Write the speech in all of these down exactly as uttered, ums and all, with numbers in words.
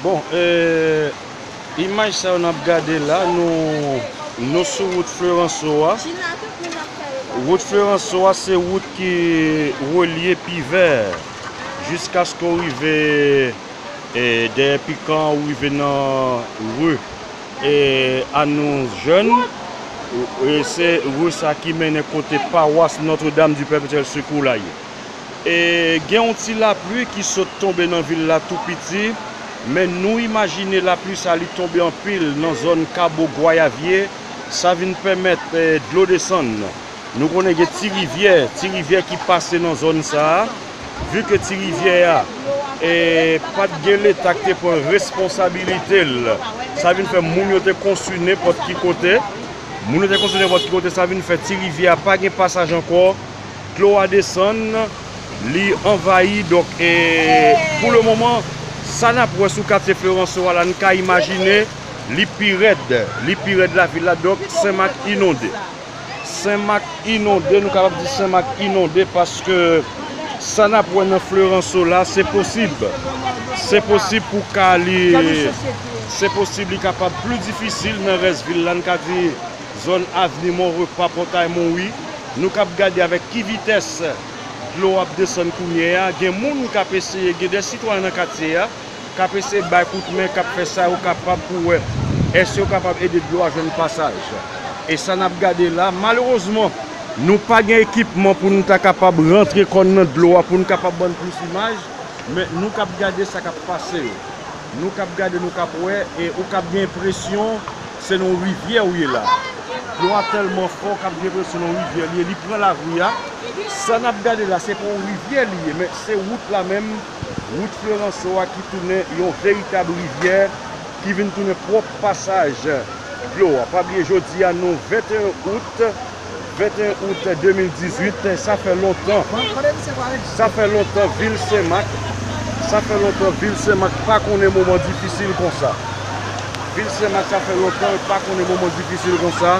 Bon, e, imaj sa yo n ap gade la, nou, nou sou wout Florenso a. Wout Florenso a se wout ki relye Pivè jiskaske w rive, e, dèyè Pikan, ou rive nan ri, e, Anou Jèn. E se ri sa ki mennen kote pawas Notre-Dame du Perpétuel Secours la ye. E gen yon ti lapli ki sot tonbe nan vil la tou piti, men nou imajine lapli sa li tonbe anpil nan zòn Kabo Gwayavye, sa vin pèmèt, e, dlo desann. Nou konnen gen ti rivyè, ti rivyè ki pase nan zòn sa a. Vu ke ti rivyè a, e, pa t gen Leta ki te pran responsabilite l, sa vin fè moun yo te konstwi nenpòt ki kote. Moun yo te konstwi nenpòt ki kote, sa vin fè ti rivyè a pa gen pasaj ankò. Dlo a desann, li anvayi. Donk, e, pou le moman, sa n ap wè sou katye Florenso a la, n ka imajine, li pi rèd, li pi rèd lavil la. Donk, Senmak inonde. Senmak inonde, nou kapab di Senmak inonde paske sa n ap wè nan Florenso la, se posib. Se posib pou ka li, se posib li kapab pli difisil nan rès vil la, n ka di zòn Avni Mon Repa, Pòtay Monwi. Nou k ap gade avèk ki vitès dlo ap desann kounye a. Gen moun k ap eseye, gen de sitwayen nan katye a k ap eseye bay kout men, k ap fè sa yo kapab pou wè èske yo kapab ede dlo a jwenn pasaj. E sa n ap gade la, malerezman, nou pa gen ekipman pou nou ta kapab rantre kò n nan dlo a, pou nou kapab ban n plis imaj, men nou k ap gade sa k ap pase yo. Nou k ap gade, nou k ap wè, e ou k ap gen enpresyon se nan yon rivyè ou ye la. Dlo a tèlman fò, w k ap gen enpresyon se nan yon rivyè li ye, li pran lari a. Sa n ap gade la, se pa yon rivyè li ye, men se wout la menm, wout Florenso a ki tounen yon veritab rivyè, ki vin tounen pwòp pasaj dlo a. Pa bliye, jodi a, nou venteyen out, venteyen out de mil dizuit, sa fè lontan. Sa fè lontan vil Senmak, sa fè lontan vil Senmak pa konnen moman difisil konsa. Vil Senmak, sa fè lontan l pa konnen moman difisil konsa.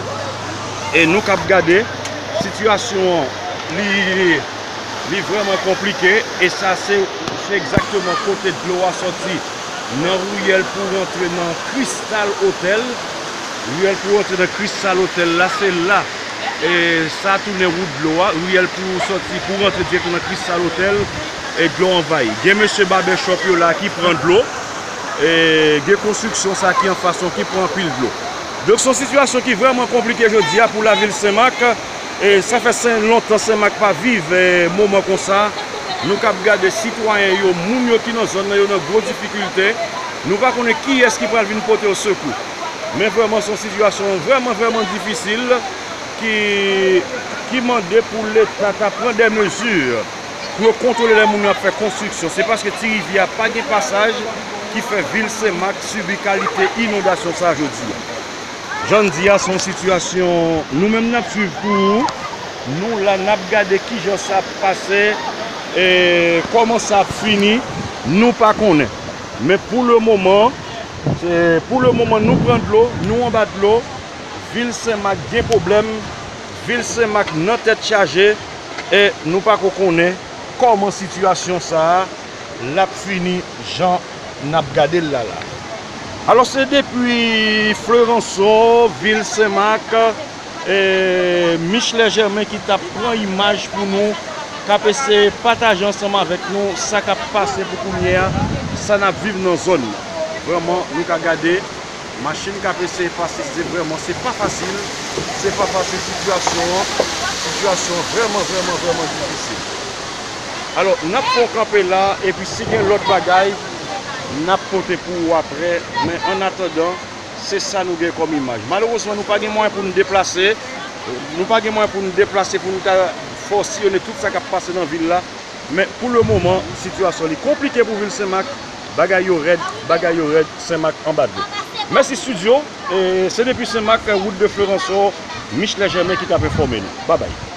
E nou k ap gade, sitiyasyon an, li, li vrèman konplike. E sa, se, se egzakteman kote dlo a sòti nan riyèl pou rantre nan Cristal Hotel. Riyèl pou rantre nan Cristal Hotel la, se la, e, sa tounen wout dlo a. Riyèl pou sòti, pou rantre dirèkteman nan Cristal Hotel, e dlo anvayi. Gen mesye barbershop yo la ki pran dlo. E gen konstriksyon sa ki anfas nou ki pran anpil dlo. Donk, se yon sitiyasyon ki vrèman konplike jodi a pou lavil Senmak. E sa fè sen, lontan Senmak pa viv, e, moman konsa. Nou k ap gade sitwayen yo, moun yo ki nan zòn nan, yo nan gwo difikilte. Nou pa konnen kiyès ki pral vin pote yo sekou. Men vrèman, se yon sitiyasyon vrèman, vrèman difisil ki, ki mande pou Leta ta pran de mezi pou yo kontwole lè moun yo ap fè konstriksyon. Se paske ti rivyè a pa gen pasaj ki fè vil Senmak sibi kalite inondasyon sa a jodi a. Jan n di a, se yon sitiyasyon nou menm n ap swiv pou ou. Nou la, n ap gade kijan sa ap pase, e kòman sa ap fini, nou pa konnen. Men pou le moman, se, pou le moman, nou pran dlo, nou anba dlo, vil Senmak gen pwoblèm, vil Senmak nan tèt chaje, e nou pako konnen kòman sitiyasyon sa a l ap fini jan n ap gade l la la. Alò, se depi Florenso, vil Senmak, e, Michelet Germain ki t ap pran imaj pou nou, k ap eseye pataje ansanm avèk nou sa k ap pase pou kounye a, sa n ap viv nan zòn nan. Vrèman, nou ka gade, machin k ap eseye pase, se vrèman, se pa fasil, se pa fasil sitiyasyon an, sitiyasyon an vrèman, vrèman, vrèman difisil. Alò, n ap fè yon kanpe la, epi si gen lòt bagay, n ap pote pou ou aprè, men annatandan, se sa nou gen kòm imaj. Malerezman, nou pa gen mwayen pou n deplase, nou pa gen mwayen pou n deplase, pou n ta fè w siyonnen tout sa k ap pase nan vil la, men pou le moman, sitiyasyon li konplike pou vil Senmak, bagay yo rèd, bagay yo rèd, Senmak anba dlo. Mèsi estidyo, e se depi Senmak, wout de Florenso, Michelet Germain ki t ap enfòme nou. Babay.